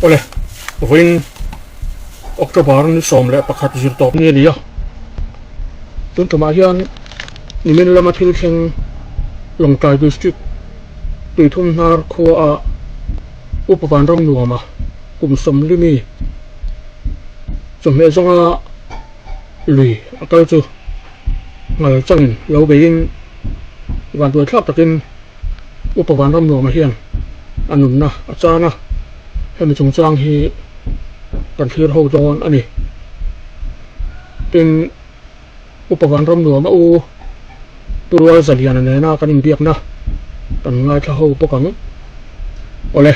Awle, vawiin October ni 11 zirtawp ni a ni a, tun tumah hian nimin lama thil thleng Lawngtlai District Tuithum hnar khua ah Upa Vanramnuama kum 40 mi chawhmeh zawnga lui a kal chu ngal changin lo beiin vanduai thlak takin Upa Vanramnuama hian a nunna a chan a, hemi chungchang hi kan thlir ho dawn a ni. Tin, Upa Vanramnuama u Pu Rual Zaliana nena kan inbiakna kan ngaithla ho bawk ang. Awle,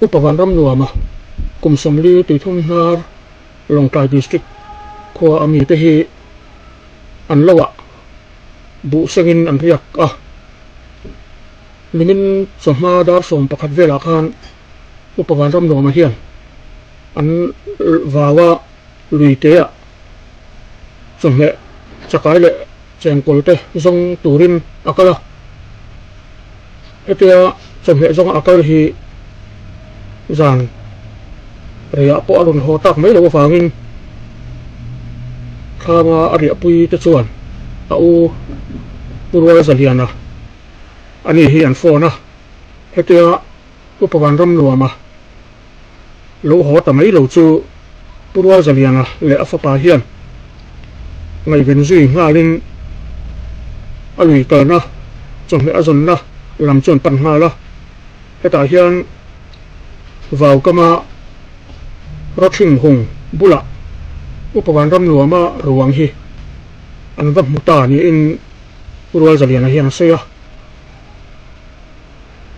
Upa Vanramnuama kum 40 tuithum hnar Lawngtlai District khua a mite hi an lo ah buh sengin an riak a. Nimin chawhma dar 11 velah khan Upa Vanramnuama hian an vau a lui te ah chawhmeh chakai leh chengkawl te zawng turin a kal a. Hetia chawhmeh zawnga a kal hi zan reiah pawh a rawn haw tak mai loh avangin thlanga a riahpui te chuan a u Pu Rual Zaliana ani hi an phone a, hetia Upa Vanramnuama lo haw ta mai lo chu Pu Rual Zaliana leh a fapa hian ngaihven zui nghalin a lui kalna chawhmeh a zawnna lam chuan pan nghal a, hetah hian vau kama rawthing hung bulah Upa Vanramnuama ruang hi an va hmu ta niin Pu Rual Zaliana hian a sawi a.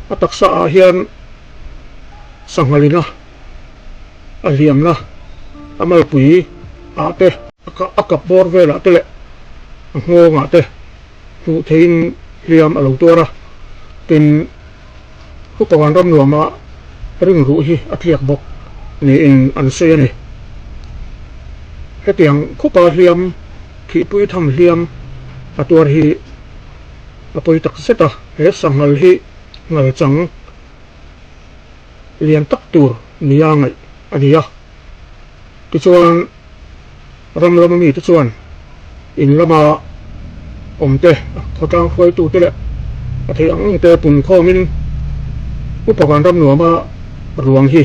A taksa ah hian sanghalina a hliamna a malpui ah te a kap bawr velah te leh a nghawng ah te hmuh theihin hliam a lo tuar a, tin Upa Vanramnuama ring ruh hi a tliak bawk niin an sawi a ni. Hetiang khupa hliam thihpui tham hliam a tuar hi a pawi tak zet a, he sanghal hi ngal chang lian tak tur nia ngaih a ni a. Tichuan ram lama mite chuan in lama awmte khawtlang hruaitute leh a theih ang ang te pun khawmin Upa Vanramnuama ruang hi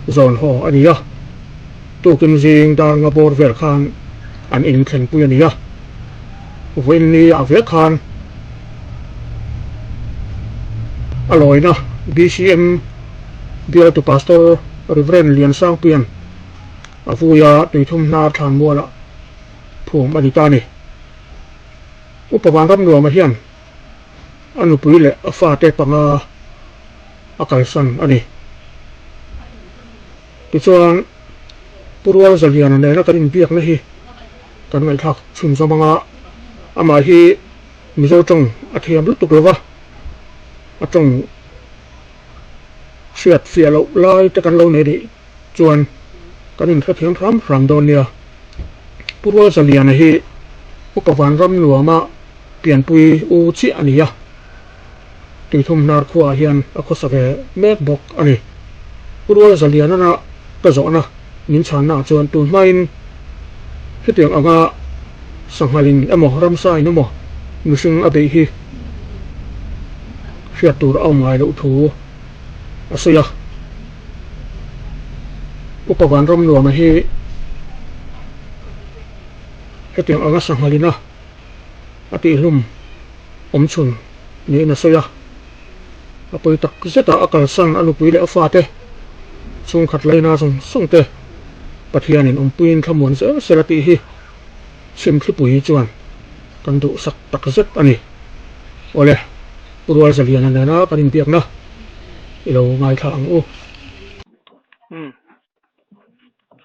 zawn haw a ni a. Tukin zing dar nga bawr vel khan an inthlenpui a ni a. Vawiin ni ah vek khan a lawina BCM bialtu Pastor Rev. Liansangpuia'n a vui a tuithum hnar thlan mualah phum a ni ta a ni. Upa Vanramnuama hian a nupui leh a fate panga a kalsan a ni. Tichuan Pu Rual Zaliana nena kan inbiakna hi kan ngaihthlak chhun zawm anga amah hi Mizo tawng a thiam lutuk lova, a tawng hriat fiah loh lai te kan lo nei nih chuan kan inhrethiam hram hram dawn nia. Pu Rual Zaliana hi Upa Vanramnuama pianpui u chiah a ni a, Tuithum hnar khuaah hian a khawsa ve mek bawk a ni. Pu Rual Zalianana ka zawhna min chhannaah chuan tun hmain hetiang anga sanghalin emaw ramsain emaw mihring a beih hi hriat tur a awm ngai loh thu a sawi a. Upa Vanramnuama hi hetiang anga sanghalina a tihhlum awm chhun niin a sawi a, a pawi tak zet a, a kalsan a nupui leh a fate chhungkhat laina zawng zawng te Pathianin awmpuiin thlamuan zel sela tih hi chhimthlipui chuan kan duhsak tak zet a ni. Awle, Pu Rual Zaliana nena kan inbiakna i lo ngaithla ang u.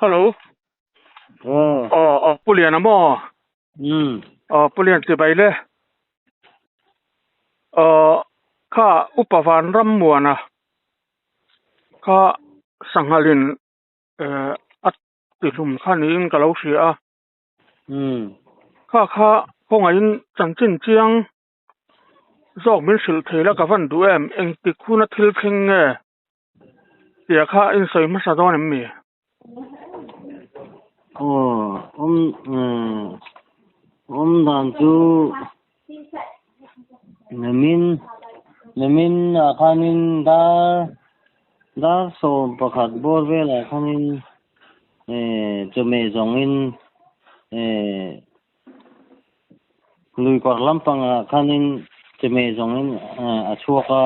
Hello. Aw, aw, Pu Liana maw? Umm. Aw Pu Lian chibai le. Aw kha Upa Vanrammuana kha sanghalin eh a tihlum kha niin ka lo hria a. Umm. Kha kha kawngaihin chanchin chiang zawk min hrilh thei la ka van duh em engtik huna thil thleng nge? Tia kha in sawi hmasa dawn em mi? Aw, awm awm dan chu nimin nimin ah khanin dar dar 11 bawr velah khanin chawhmeh zawngin Lui kawr lampangah khanin chawhmeh zawngin a chhuak a.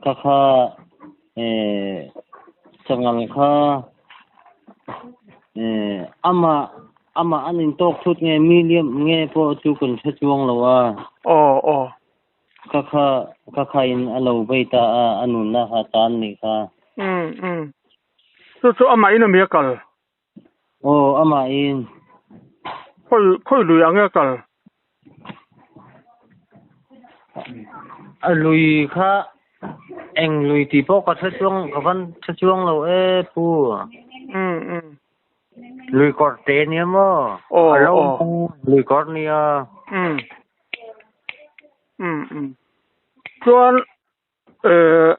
Kha kha changal kha amah amah an intawk thut nge mi liam nge pawh chu kan hre chuang lo a. Kha kha kha khain a lo bei ta a, a nunna kha tan nih kha. Chu chu amah in ami a kal? Aw, amahin. Khawi, khawi lui ah nge a kal? A lui kha eng lui tih pawh ka hre chuang, ka van hre chuang lo e pu. Um, um. Lui kawr te nia maw? Aw, A lo aw. lui kawr nia. Um. Um, um. Chuan Eh,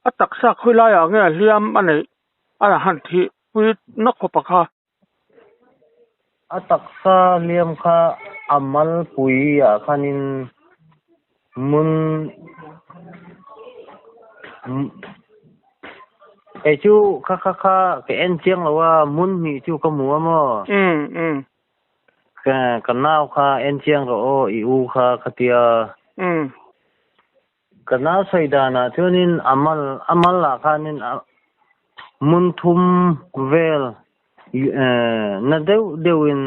a taksa khawi laiah nge hliam a neih a han thih pui na khawp a kha? A taksa hliam kha a malpui ah khanin mun kei chu kha kha kha ka en chiang lo a, mun hnih chu ka hmu a maw? Um um. Ka nau kha en chiang rawh aw, i u kha khatia. Ka nau sawi danah chuanin a mal a malah khanin a hmun thum vel na deuh deuhin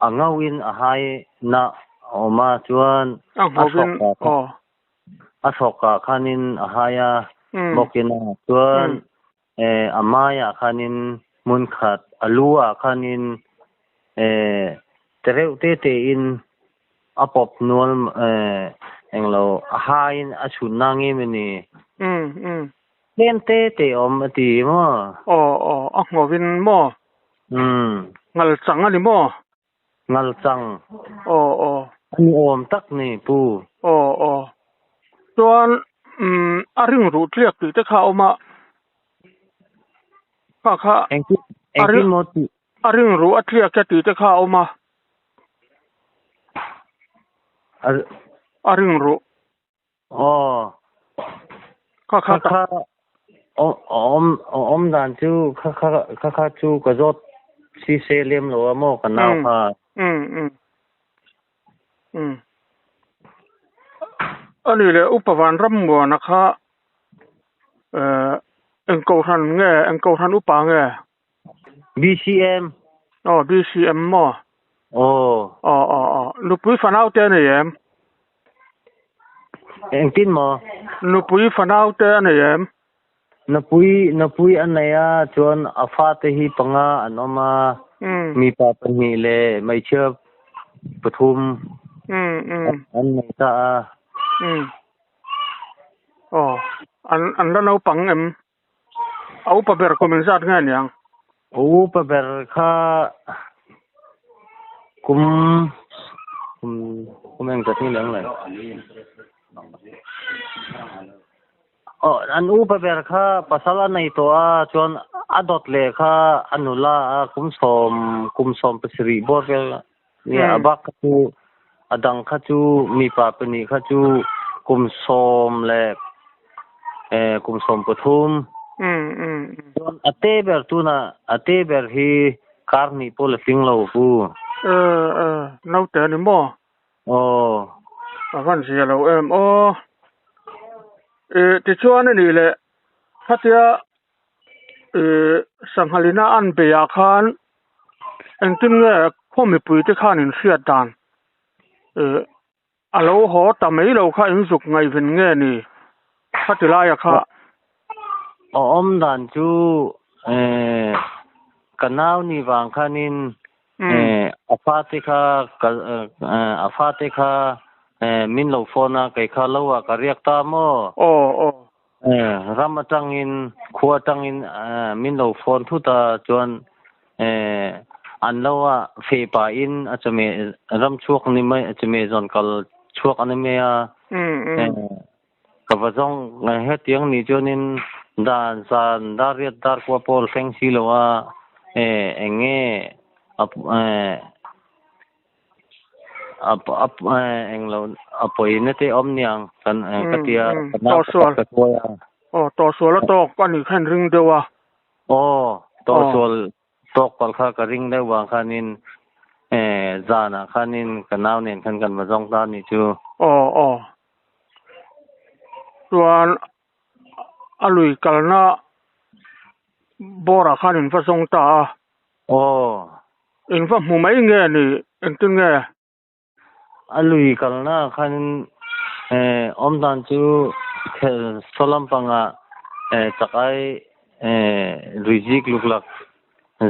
a ngauhin a hai na a awm a, chuan a hrawkah khan a hrawkah khanin a hai a bawkin a chuan A maiah khanin hmun khat, a lu ah khanin te reuh te tein a pawp nual englo a haiin a chhun na nge maw ni? Tlem te te awm a ti maw? Aw aw, a nghovin maw? Ngal chang a ni maw? Ngal chang. Aw aw. A ni awm tak ni pu. Aw aw. Chuan umm a ring ruh tliak tih te kha a awm a. Kha kha. Engtin engtin maw tih. A ring ruh a tliak e tih te kha a awm a. A ring ruh. Aw. Kha kha kha awm awm dan chu kha kha kha kha chu ka zawt si se lem lo a maw ka nau kha. Um um um. Ani leh upa Vanrammuana kha eh eng kohhran nge eng kohhran upa nge? BCM. Aw BCM maw? Aw. Aw aw aw. Nupui fanau te a nei em? Engtin maw? Nupui fanau te a nei em? Nupui nupui a nei a chuan a fate hi panga an awm a. Mipa pahnih leh hmeichhia pathum an nei ta a. Aw an an la naupang em? A upa ber kum engzat nge aniang? A upa ber kha kum kum kum engzat nge niang le? Aw an upa ber kha pasal a nei tawh a chuan a dawt leh kha a nula a kum sawm kum 17 bawr vel nia a bak kha chu a dang kha chu mipa pahnih kha chu kum sawm leh eh kum 13 chuan a te ber tunah a te ber hi kar hnih pawh la tling lo pu. Eh eh naute a ni maw? Aw. A van zia lo em aw. Eh tichuan a nih leh khatia eh sanghalina an beiah khan Engtin nge khaw mipui te khan in hriat dan? Ih, a lo haw ta mai lo kha in zuk ngaihven nge ni? Khati laia kha. A awm dan chu eh ka nau ni vang khanin eh a fate kha ka a fate kha eh min lo phone a kei kha lo ah ka riak ta maw? Aw aw. Eh ram atangin khua atangin eh min lo phone thut a chuan eh an lo a feh pahin a chawhmeh ram chhuak ni mai chawhmeh zawn kal chhuak a ni mai a eh Ka va zawng hetiang nih chuanin dan zan dar riat dar kua pawh thleng si lo a, eng nge eng lo a pawina te awm niang kan ka tia ka nau pakhat ka hruai a. Aw tawhsual a tawk a nih khan ring deuh a. Aw tawhsual Tawk palh kha ka ring deuh vang khanin zanah khanin ka nau nen khan kan va zawng ta a nih chu. Aw aw. Chuan a lui kalna bawrah khan in va zawng ta a. Aw. In va hmu mai nge ni engtin nge? A lui kalna ah khanin awm dan chu saw lampangah chak ai rizik luklak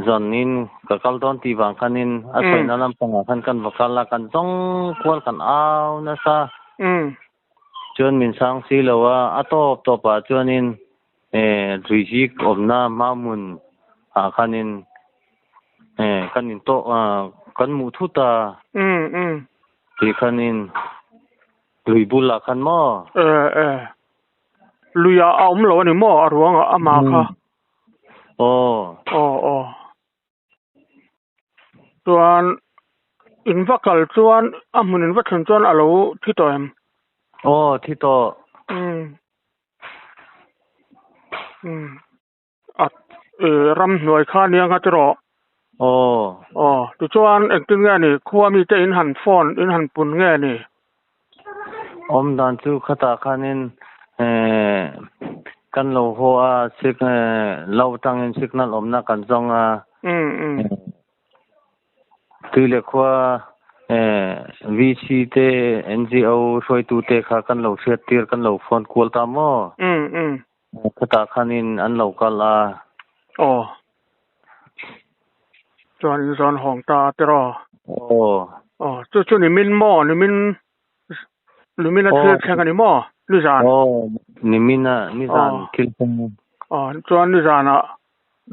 zawnin ka kal dawn tih vang khanin a sawina lampangah khan kan va kal a, kan zawng kual kan au nasa. Chuan min sang si lo a, a tawp tawpah chuanin rizik awmna hmahmun ah khanin kan intawh kan hmuh thut a. Tih khanin lui bulah khan maw? Luiah a awm lo a ni maw a ruangah amah kha? Aw. Aw aw. Chuan in va kal chuan a hmun in va thlen chuan a lo thi tawh em? Aw thi tawh. A ramhnuai kha nia nga tiraw? Aw. Aw tichuan engtin nge ni khua mite in han phone in han pun nge ni? Awm dan chu khatah khanin kan lo haw a lo tangin signal awmna kan zawng a. Tui leh khua VC te NGO hruaitu te kha kan lo hriat tir kan lo phone kual ta maw? Khatah khanin an lo kal a. Aw. Chuan in zawn hawng ta a tiraw? Aw. Aw, chu chu nimin maw? Nimin, nimin a thil thleng a ni maw? Nizan. Aw, nimin a, nizan thil thleng. Aw, chuan nizanah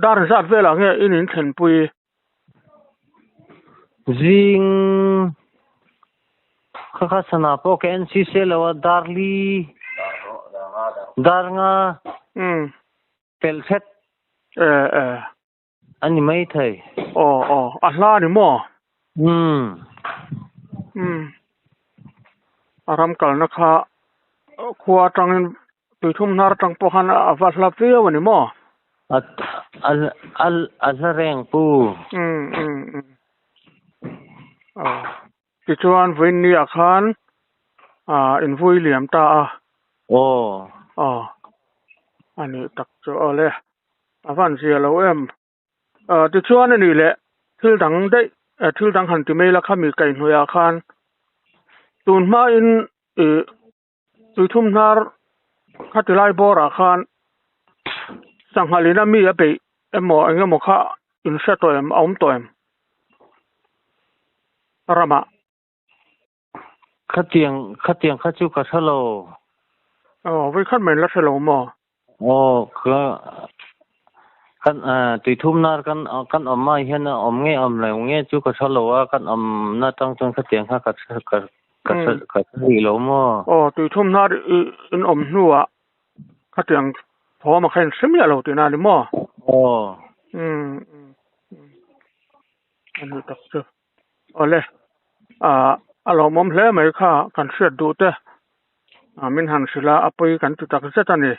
dar zat velah nge in inthlenpui? Zing kha kha sana pawh ka en si se lo a dar li dar nga pelh hret a ni mai thei. Aw aw a hla a ni maw? A ram kalna kha khua atangin Tuithum hnar atang pawh khan a va hla viau a ni maw? A a a hla reng pu. Umm umm umm. Aw. Tichuan vawiin ah khan ah invui liam ta a. Aw. Aw. A nih tak chu aw le. A van zia lo em. Ah tichuan a nih leh thil dang daih thil dang han ti mai la khami kaihhnawih ah khan tun hmain ih Tuithum hnar khati lai bawrah khan sangha lina mi a beih emaw eng emaw kha in hre tawh em a awm tawh em ramah. Khatiang khatiang kha chu ka hre lo. Aw vawikhat mai in la hre lo maw? Aw ka kan tuithum hnar kan kan awm ah hian a awm nge awm lo nge chu ka hre lo a kan awmna atang chuan khatiang kha ka ka ka ka hre rih lo maw? Aw tuithum hnar in awm hnuah khatiang thawm a kha in hre miah lo tihna a ni maw? Aw. Umm a ni tak chu. Awle ah a lawmawm hle mai kha kan hriat duh te ah min han hrilh a a pawi kan ti tak zet a ni.